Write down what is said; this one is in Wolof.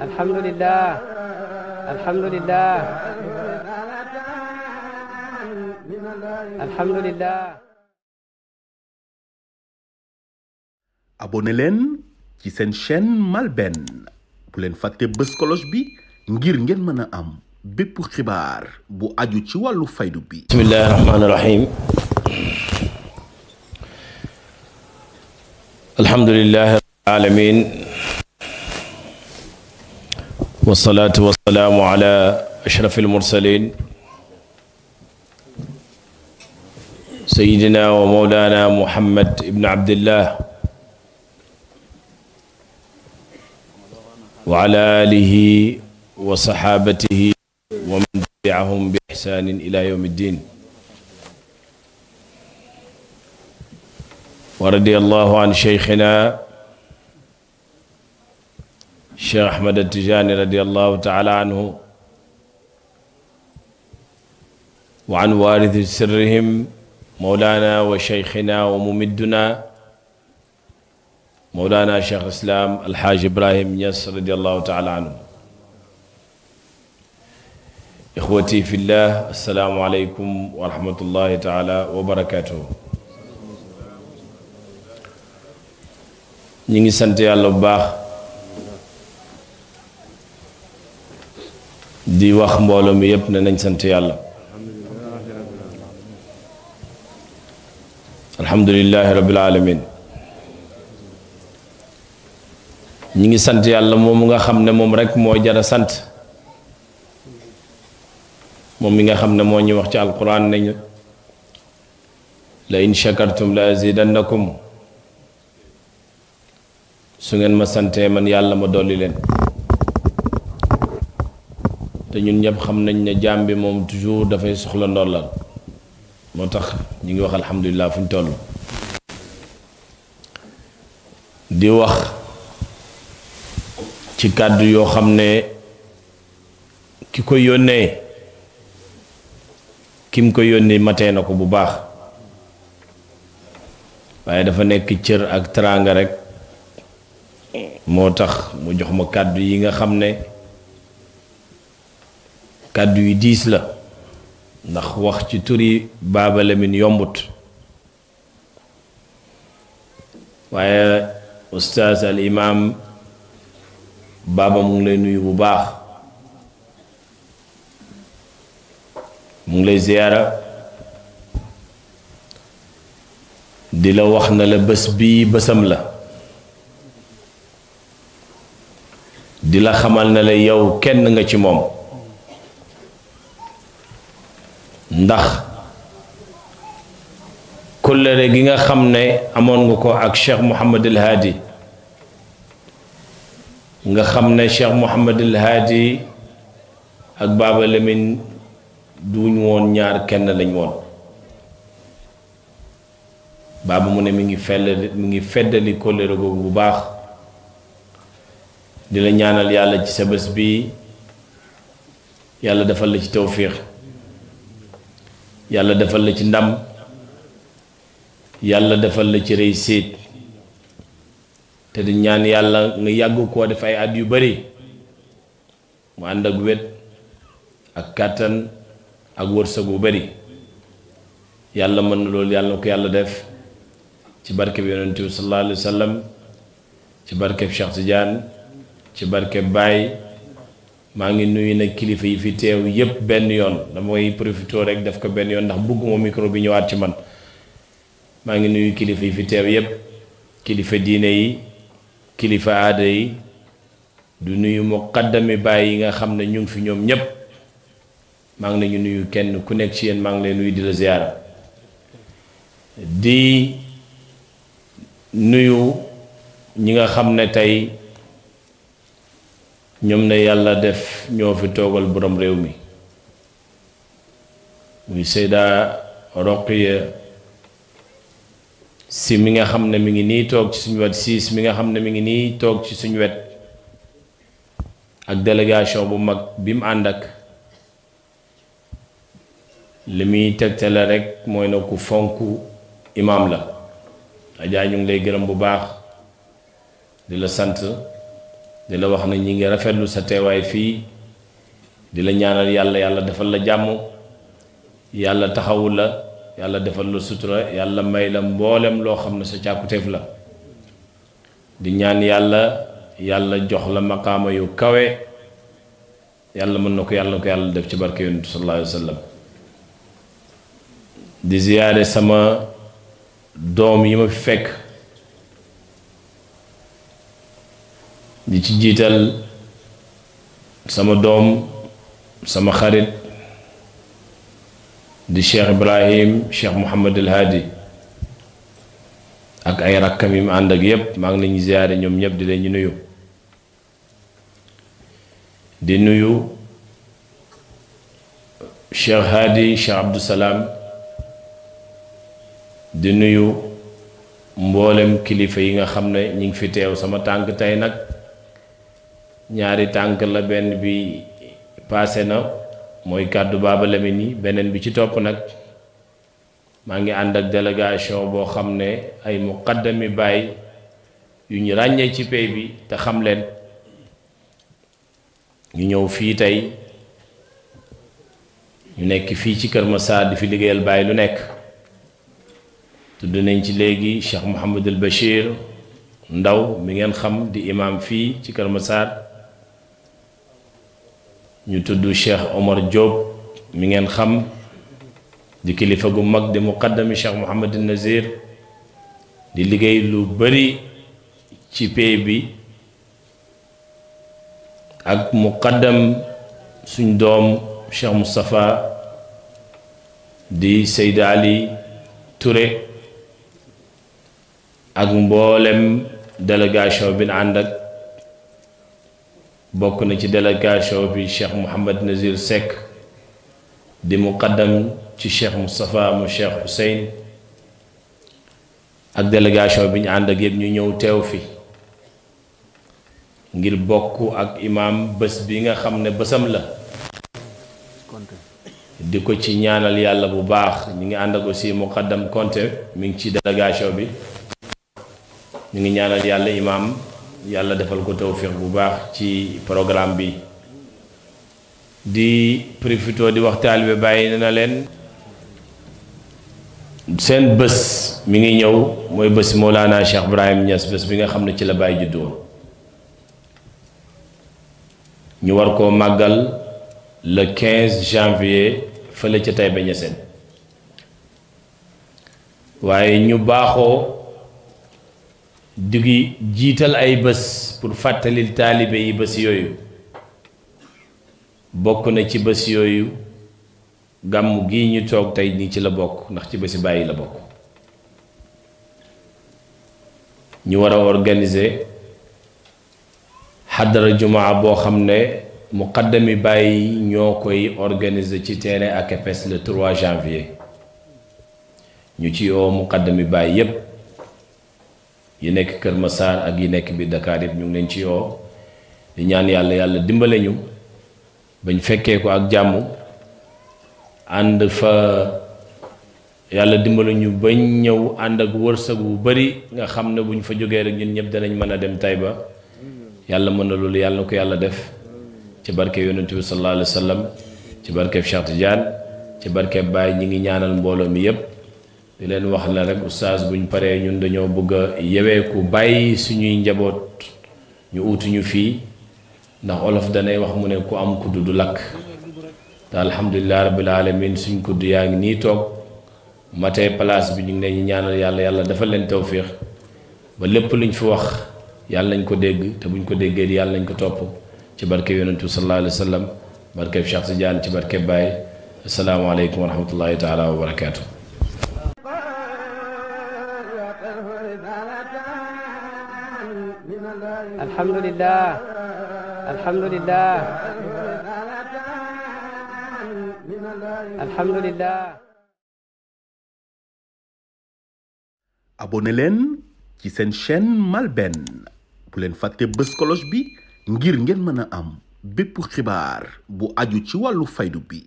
alhamdulillah alhamdulillah alhamdulillah. abonné leen ci seen chaîne MALBN bu leen fàtte bës cloche bi ngir ngeen mën a am bépp xibaar bu aju ci wàllu faydu bi. bismillahi rahmaani rahim. alhamdulillahi rabbil alamin wasalaatu wasalaamu ala ashrafil mursalin sayyidina wa mawlana muhammad ibn abdillah wa ala alihi wa saxaabatihi wa man tabi'ahum bi ihsaanin ila yawmi ddin wa radiyallahu an sheykhina Cheikh Ahmad Tijaani radiyallahu taala anhu wa an waarithi sirrihim mawlaana wa sheykhina wa mumidduna mawlaana Cheikh Islam Alxaaj Ibrahim Ñas radiyallahu taala anhu. ixwati fillah, assalaamu aleykum wa rahmatullahi taala wa barakaatuhu. ñi ngi sant yàlla bu baax di wax mbooloo mi yépp ne nañ sant yàlla. alhamdulillahi rabbil alamin. ñi ngi sant yàlla moom nga xam ne moom rek moo jara sant, moom mi nga xam ne moo ñu wax ci alquran nañu la in shakartum la azidannakum, su ngeen ma santee man yàlla ma dolli leen. te ñun ñëpp xam nañ ne jaam bi moom toujours dafay soxla ndollal, moo tax ñu ngi wax alhamdulilah fu ñu toll. di wax ci kàddu yoo xam ne ki ko yónnee kim ko yónnee matee na ko bu baax, waaye dafa nekk cër ak teraanga rek moo tax mu jox ma kàddu yi nga xam ne kàddu yu diis la, ndax wax ci turi Baaba Lamin yombut. waaye ustaas al imaam Baaba mu ngi lay nuyu bu baax, mu ngi lay ziyaara, di la wax na la bés bii bésam la, di la xamal na la yow kenn nga ci moom. ndax kóllëre gi nga xam ne amoon nga ko ak Cheikh Mouhamadul Haadi, nga xam ne Cheikh Mouhamadul Haadi ak Baaba Lamin duñ woon ñaar, kenn lañ woon. baaba mu ne mi ngi feddali kóllëre googu bu baax, di la ñaanal yàlla ci sa bés bi yàlla defal la ci tawfiix, yàlla defal la ci ndam, yàlla defal la ci réussite, te di ñaan yàlla nga yàgg koo def ay at yu bari mu ànd ak wet ak kàttan ak wërsëg bu bari. yàlla mën na loolu, yàlla na ko yàlla def ci barkeb yonent bi sallallahu alayhi wa sallam, ci barkeb Cheikh Tidiane, ci barkeb Baye. maa ngi nuyu nag kilifa yi fi teew yépp benn yoon, damay profité rek def ko benn yoon ndax bëgguma micro bi ñëwaat ci man. maa ngi nuyu kilifa yi fi teew yépp, kilifa diine yi, kilifa aada yi, du nuyu muqaddami Baay yi nga xam ne ñu ngi fi ñoom ñépp. maa ngi leen nuyu kenn ku nekk ci yéen, maa ngi leen nuyu di la ziyaara. di nuyu ñi nga xam ne tey ñoom ne yàlla def ñoo fi toogal borom réew mi, muy Seyda Roqiya Si mi nga xam ne mi ngi nii toog ci suñu wet, siis mi nga xam ne mi ngi nii toog ci suñu wet, ak délégation bu mag bi mu ànd ak. li muy tegtale rek mooy na ku fonk imaam la. Ajaa ñu ngi lay gërëm bu baax di la sant di la wax ne ñi ngi rafetlu sa teewaay fii di la ñaanal yàlla yàlla defal la jàmm yàlla taxawu la yàlla defal la sutura yàlla may la mboolem loo xam ne sa càkkutéef la di ñaan yàlla jox la maqaama yu kawe yàlla mën na ko yàlla def ci barke yonent sallallahu alayhi wa sallam di ziyaare sama doom yi ma fi fekk di ci jiital sama doom sama xarit di Cheikh Ibrahim Cheikh Mouhamad El Hadi ak ay rakkam yi mu ànd ak yépp maa ngi leen di ziyaare ñoom ñëpp di leen ñu nuyu di nuyu Cheikh Hadi Cheikh Abdou Salam di nuyu mboolem kilifa yi nga xam ne ñi ngi fi teew sama tànk tey nag ñaari tànk la benn bi paase na mooy kàddu Baaba Lamin yi beneen bi ci topp nag maa ngi ànd ak délégation boo xam ne ay muqaddami baay yu ñu ràññee ci pay bi te xam leen ñu ñëw fii tey ñu nekk fii ci Kër Massar di fi liggéeyal baay lu nekk tudd nañ ci léegi Cheikh Mouhamadul Bachir Ndaw mi ngeen xam di imam fii ci Kër Massar ñu tudd Cheikh Omar Diop mi ngeen xam di kilifa gu mag di muqaddami Cheikh Mouhamadul Nazir di liggéey lu bari ci pay bi ak muqaddam suñ doom Cheikh Moustapha di Seyd Ali Touré ak mboolem délégation bi na ànd ak bokk na ci délégation bi Cheikh Mouhamad Nazir Seck di muqaddam ci Cheikh Moustapha mu Cheikh Hussein ak délégation bi ñu ànd ak yëpp ñu ñëw teew fi ngir bokk ak imam bés bi nga xam ne bésam la di ko ci ñaanal yàlla bu baax ñu ngi ànd ak aussi muqaddam Konte mi ngi ci délégation bi ñu ngi ñaanal yàlla imam yàlla defal ko tawfiq bu baax ci programme bi di profito di wax taalibe bàyyi na leen seen bés mi ngi ñëw mooy bés Mawlana Cheikh Ibrahim Niass bés bi nga xam ne ci la Baay juddoo ñu war koo màggal le 15 janvier fële ca Taïba Niassène waaye ñu baaxoo di jiital ay bés pour fàttalil taalibe yi bés yooyu bokk na ci bés yooyu gàmmu gi ñu toog tey nii ci la bokk ndax ci bési Baay la bokk ñu war a organiser xadara jumaa boo xam ne muqaddami Baay ñoo koy organiser ci terrain ACAPES le 3 janvier ñu ci oo muqaddami Baay yépp yi nekk Kër Massar ak yi nekk bi Dakar yépp ñu ngi leen ci oo di ñaan yàlla dimbale ñu bañ fekkee ko ak jàmm ànd fa yàlla dimbale ñu bañ ñëw ànd ak wërsëg bu bari nga xam ne buñ fa jógee rek ñun ñëpp danañ mën a dem Taïba yàlla mën na loolu yàlla na ko yàlla def ci barke yonent bi sallallahu alayhi wa sallam ci barke Cheikh Tidiane ci barke Baye ñi ngi ñaanal mbooloo mi yépp di leen wax la rek oustaz buñ paree ñun dañoo bëgg a yeweeku bàyyi suñuy njaboot ñu uutuñu fii ndax olof danay wax mu ne ku am kudd du lakk te alhamdulilah rabbil alamin suñ kudd yaa ngi nii toog matee place bi ñu ngi leen ñaanal yàlla dafa leen tawfiix ba lépp luñ fi wax yàlla nañ ko dégg te buñ ko déggee di yàlla nañ ko topp ci barke yonentu sallallahu alayhi wa sallam barke Cheikh Tidiane ci barke Baye asalaamaaleykum wa rahmatullahi taala wa barakaatu. alhamdulillah alhamdulillah alhamdulillah. abonné leen ci seen chaîne MALBN bu leen fàtte bës cloche bi ngir ngeen mën a am bépp xibaar bu aju ci wàllu faydu bi